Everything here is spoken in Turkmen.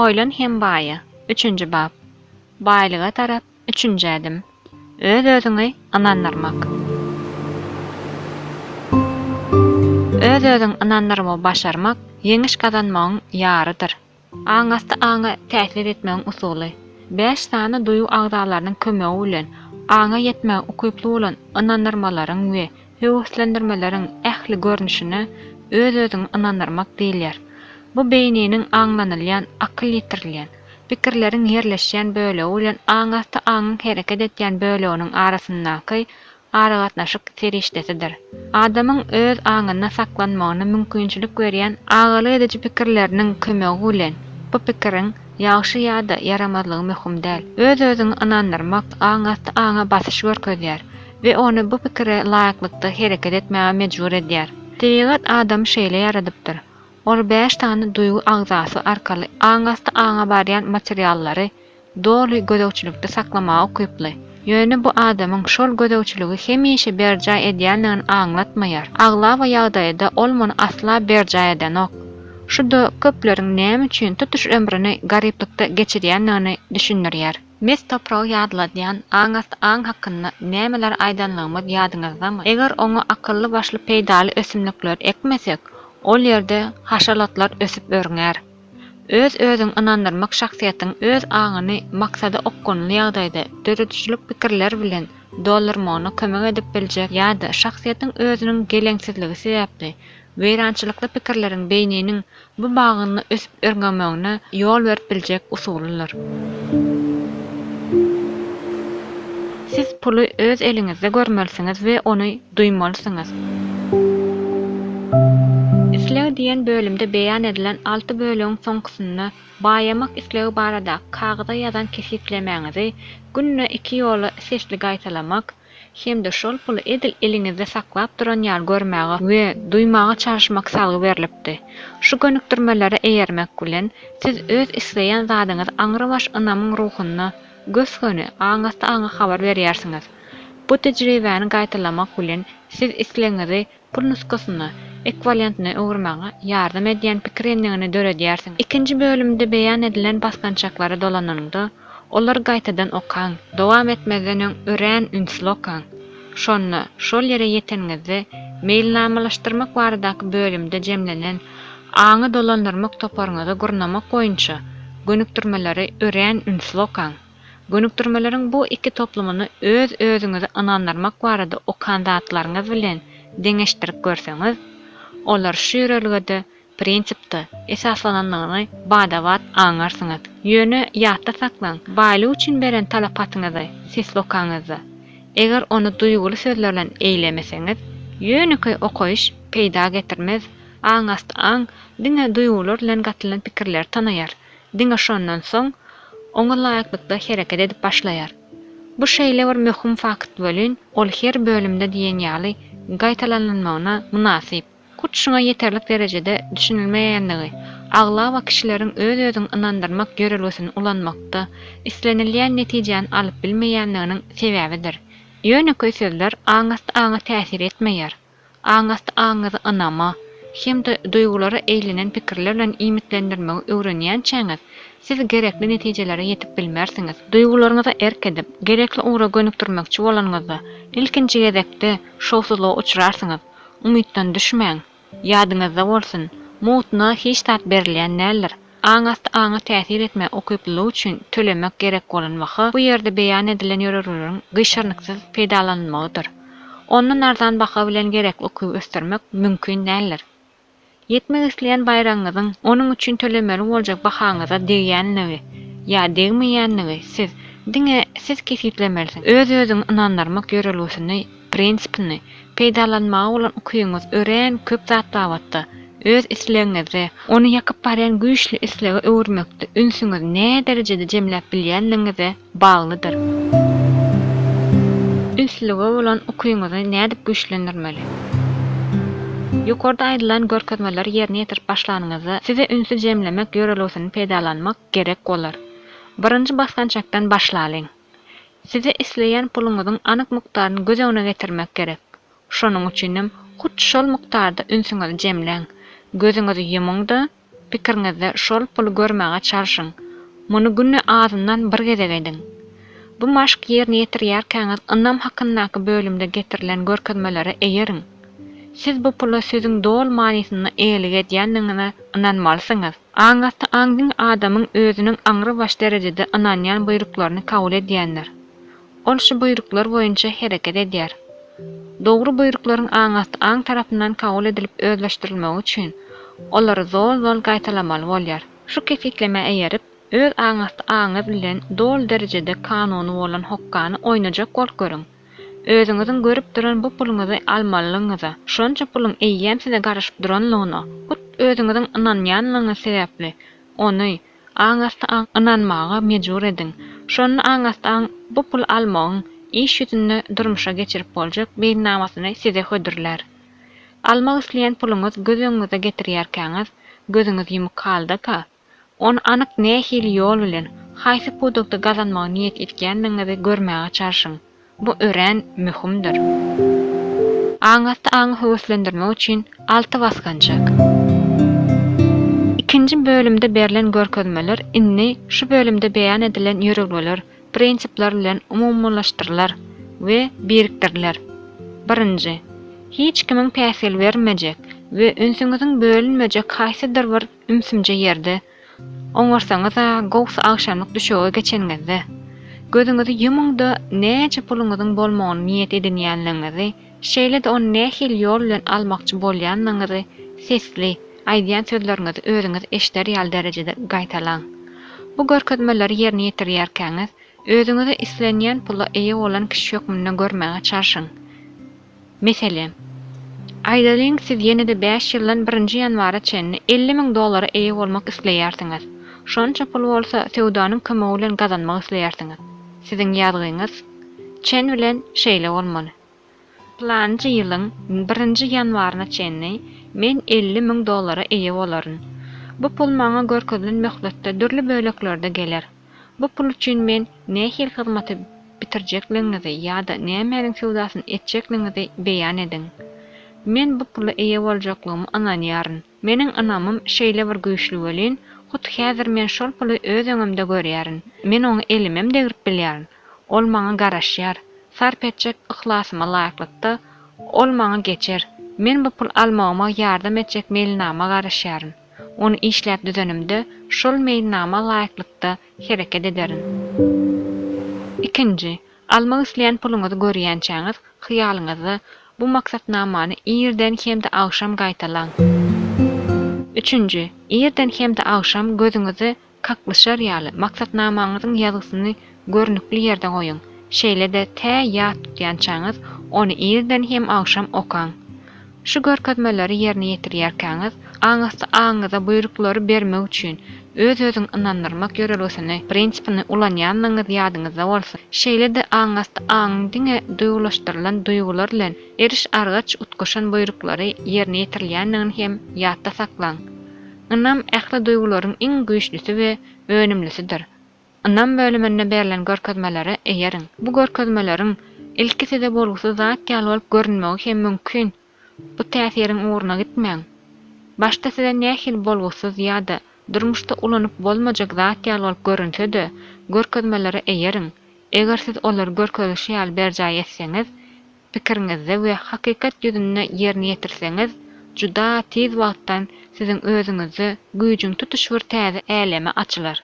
Oýlan hem baýa, Üçünji bap. Baýlyga tarap üçünji ädim. Öz-özüňi ynandyrmak. Öz-özüňi ynandyrmagy başarmak ýeňiş gazanmagyň ýarydyr. Aňasty aňa täsir etmegiň usuly. Bäş sany duýgy agzalarynyň kömegi bilen aňa ýetmäge ukyply bolan ynandyrmalaryň we höweslendirmeleriň ähli görnüşine öz-özüňi ynandyrmak diýilýär. Bu beýniniň aňlanylýan, akyl ýetirilýän, pikirleriň ýerleşýän bölegi bilen aňasty aňyň hereket etýän böleginiň arasyndaky aragatnaşyk serişdesidir. Adamyň öz aňynda saklanmagyna mümkinçilik berýän agalyk ediji pikirleriniň kömegi bilen, bu pikiriň ýagşy ýa-da ýaramazlygy möhüm däl, öz-özüňi ynandyrmak aňasty aňa basyş görkezýär we ony bu pikire laýyklykda hereket etmäge mejbur edýär. Tebigat adamy şeýle ýaradypdyr. Ol bäş sany duýgy agzasy arkaly aňasty aňa barýan materiallary doly gözegçilikde saklamaga ukyply. Ýöne bu adamyň şol gözegçiligi hemişe berjaý edýändigini aňlatmaýar. Aglaba ýagdaýda ol muny asla berjaý edenok. Şu-da köpleriň näme üçin tutuş ömrüni garyplykda geçirýändigini düşündirýär. Mes topragy ýatladýan aňasty aň hakynda nämeler aýdanlygymyz ýadyňyzdamy? Eger oňa akylly-başly peýdaly ösümlikleri ekmesek, ol ýerde haşalatlar ösüp örňär. Öz-özüňi ynandyrmak şahsyýetiň öz aňyny maksada okgunly ýagdaýda döredijilik pikirler bilen doldurmagyna kömek edip biljek ýa-da şahsyýetiň özüniň geleňsizligi sebäpli weýrançylykly pikirleriň beýniniň bu bagynda ösüp örňemegine ýol berip biljek usulydyr. Siz puly öz eliňizde görmelisiňiz we ony duýmalysyňyz. Isleg diýen bölümde beýan edilen alty bölegiň soňkusynda baýamak islegi baradaky kagyza ýazan kesgitlemäňizi günde iki ýola sesli gaýtalamak hem-de şol puly edil eliňizde saklap duran ýaly görmäge we duýmaga çalyşmak salgy berlipdi. Şu gönükdirmelere eýermek bilen, siz öz isleýän zadyňyzy aňrybaş ynamyň ruhunda gös-göni aňasty aňa habar berýärsiňiz. Bu tejribäni gaýtalamak bilen, siz islegiňizi pul nusgasyna, ekwiwalentine öwürmäge ýardam edýän pikir endigini döredýärsiňiz. Ikinji bölümde beýan edilen basgançaklara dolananyňda, olary gaýtadan okaň, dowam etmezden öň örän ünsli okaň. Şonda, şol ýere ýeteniňizde, meýilnamalaşdyrmak baradaky bölümde jemlenen aňy dolandyrmak toparyňyzy gurnamak boýunça gönükdirmeleri örän ünsli okaň. Gönükdirmeleriň bu iki toplumyny öz-özüňizi ynandyrmak barada okan zatlaryňyz bilen deňeşdirip görseňiz, olar şu ýörelgede, prinsipde, esaslanandygyny bada-bat aňarsyňyz. Ýöne ýatda saklaň, baýlyk üçin beren talapatyňyzy sesli okaňyzda, eger ony duýguly sözler bilen eýlemeseňiz, ýönekeý okaýyş peýda getirmez, aňasty aň diňe duýgular bilen gatylan pikirleri tanaýar, Diňe şondan soň oňa laýyklykda hereket edip başlaýar. Bu şeýle bir möhüm fakt welin, ol her bölümde diýen ýaly gaýtalanylmagyna mynasyp. Hut şuňa ýeterlik derejede düşünilmeýänligi, aglaba kişileriň öz-özüňi ynandyrmak ýörelgesini ulanmakda islenilýän netijäni alyp bilmeýänliginiň sebäbidir. Ýönekeý sözler aňasty aňa täsir etmeýär. Aňasty aňyňyzy ynama hem-de duýgulara eýlenen pikirler bilen iýmitlendirmegi öwrenýänçäňiz, siz gerekli netijelere ýetip bilmersiňiz. Duýgularyňyza erk edip, gerekli ugra gönükdirmekçi bolanyňyzda, ilkinji gezekde şowsuzlyga uçrarsyňyz. Umytdan düşmäň! Ýadyňyzda bolsun, mugtuna hiç zat berilýän däldir. Aňasty aňa täsir etmäge ukyplylyk üçin tölemek gerek bolan baha bu ýerde beýan edilen ýörelgeleriň gyşarnyksyz peýdalanylmagydyr. Ondan arzan baha bilen gerekli ukyby ösdürmek mümkin däldir. Ýetmek isleýän baýragyňyzyň onuň üçin tölemeli boljak bahaňyza degýänligi ýa degmeýänligi siz, diňe siz kesgitlemelisiňiz. Öz-özüňi ynandyrmak ýörelgesini prinsipini peýdalanmaga bolan ukybyňyz örän köp zat babatda, öz islegiňizde, ony ýakyp barýan güýçli islege öwürmekde ünsüňizi näderejede jemläp bilýänligiňize baglydyr. Ünslilige bolan ukyňyzy nädip güýçlendirmeli? Ýokarda aýdylan görkezmeleri ýerine ýetirip başlanyňyzda, size ünsi jemlemek ýörelgesini peýdalanmak gerek bolar. Birinji basgançakdan başlalyň. Size isleýän puluňyzyň anyk mukdaryny göz öňüne getirmek gerek. Şonuň üçinem hut şol mukdarda ünsüňizi jemläň. Gözüňizi ýumuň-da, pikiriňizde şol puly görmäge çalşyň. Muny günde azyndan bir gezek ediň. Bu maşk ýerine ýetirýärkäňiz ynam hakyndaky bölümde getirilen görkezmelere eýeriň. Siz bu pula sözüň doly manysynda eýelik edýändigiňize ynanmalysyňyz. Aňasty aň diňe adamyň özüniň aňrybaş derejede ynanýan buýruklaryny kabul edýändir. Ol şu buýruklar boýunça hereket edýär. Dogry buýruklaryň aňasty aň tarapyndan kabul edilip özleşdirilmegi üçin, olary zol-zol gaýtalamaly bolýar. Şu kesgitlemä eýerip, öz aňasty aňyňyz bilen doly derejede kanuny bolan hokgany oýnajak bolup görüň. Özüňiziň görüp duran bu puluňyzy almalylygyňyza, şonça puluň eýýäm size garaşyp duranlygyna hut özüňiziň ynanýanlygyňyz sebäpli, ony aňasty aň ynanmaga mejbur ediň. Şonda aňasty aň bu puly almagyň iş ýüzünde durmuşa geçirip boljak meýilnamasyny size hödürlär. Almak isleýän puluňyz göz öňüňize getirýärkäňiz, gözüňiz ýumuk haldaka, Ony anyk nähili ýol bilen, haýsy pudakda gazanmagy niýet etýändigiňizi görmäge çalşyň. Bu örän möhümdir. Aňasty aňy höweslendirmek üçin alty basgançak. Ikinji bölümde berlen görkezmeler indi şu bölümde beýan edilen ýörelgeler, prinsipler bilen umumylaşdyrylar we birikdiriler. Birinji. Hiç kimiň päsgel bermejek we ünsüňiziň bölünmejek haýsydyr bir Ümsümje ýerde, oňarsaňyz-a gowsy agşamlyk düşege geçeniňizde, gözüňizi ýumuň-da näçe puluňyzyň bolmagyny niýet edinýänligiňizi, şeýle-de ony nähili ýol bilen almakçy bolýanlygyňyzy sesli, aýdýan sözleriňizi özüňiz eşider ýaly derejede gaýtalaň. Bu görkezmeleri ýerine ýetirýärkäňiz, özüňizi islenýän pula eýe bolan kişi hökmünde görmäge çalşyň. Meselem, aýdalyň siz ýene-de bäş ýyldan birinji ýanwara çenli 50 müň dollara eýe bolmak isleýärsiňiz. Şonça puly bolsa söwdanyň kömegi bilen gazanmak isleýärsiňiz. Siziň ýazgyňyz çen bilen şeýle bolmaly. Pylanjy ýylyň birinji ýanwaryna çenli men 50 müň dollara eýe bolaryn. Bu pul maňa görkezilen möhletde dürli böleklerde geler. Bu pul üçin men nähili hyzmaty bitirjekligiňizi ýa-da nämäniň söwdasyny etjekligiňizi beýan ediň. Men bu pula eýe boljaklygyma ynanýaryn. Meniň ynamym şeýle bir güýçli welin, hut häzir men şol puly öz öňümde görýärin. Men oňa elimem degrip bilýärin. Ol maňa garaşýar. Sarp etjek yhlasyma laýyklykda, ol maňa geçer. Men bu pul almagyma ýardam etjek meýilnama garaşýaryn. Ony işläp düzenimde, şol meýilnama laýyklykda hereket ederin. Ikinji, almak isleýän puluňyzy görýänçäňiz, hyýalyňyzda bu maksatnamany irden hem-de agşam gaýtalaň. Üçünji, irden hem-de agşam gözüňize Kaklyşar ýaly, maksatnamaňyzyň ýazgysyny görnükli ýerde goýuň. Şeýle-de tä ýat tutýançaňyz, ony irden hem agşam okaň. Şu görkezmeleri ýerine ýetirýärkäňiz, aňasty aňyňyza buýruklary bermek üçin öz-özüňi ynandyrmak ýörelgesini, prinsipini, ulanýanlygyňyz ýadyňyzda bolsun. Şeýle-de aňasty aňyň diňe duýgulaşdyrylan duýgular bilen eriş-argaç utgaşan buýruklary ýerine ýetirilýändigini hem ýatda saklaň. Ynam ähli duýgularyň iň güýçlüsi we önümlisidir. Ynam bölüminde berlen görkezmelere eýeriň. Bu görkezmeleriň ilki size bolgusyz zat ýaly bolup görünmegi hem mümkin. Bu täsiriň ugruna gitmäň. Başda size nähili bolgusyz ýa-da durmuşda ulanyp bolmajak zat ýaly bolup görünse-de, görkezmelere eýeriň. Eger siz olary görkezilişi ýaly berjaý etseňiz, pikiriňizde we hakykat ýüzünde ýerine ýetirseňiz, juda tiz wagtdan siziň özüňizde güýjüň tutuş bir täze älemi açylar.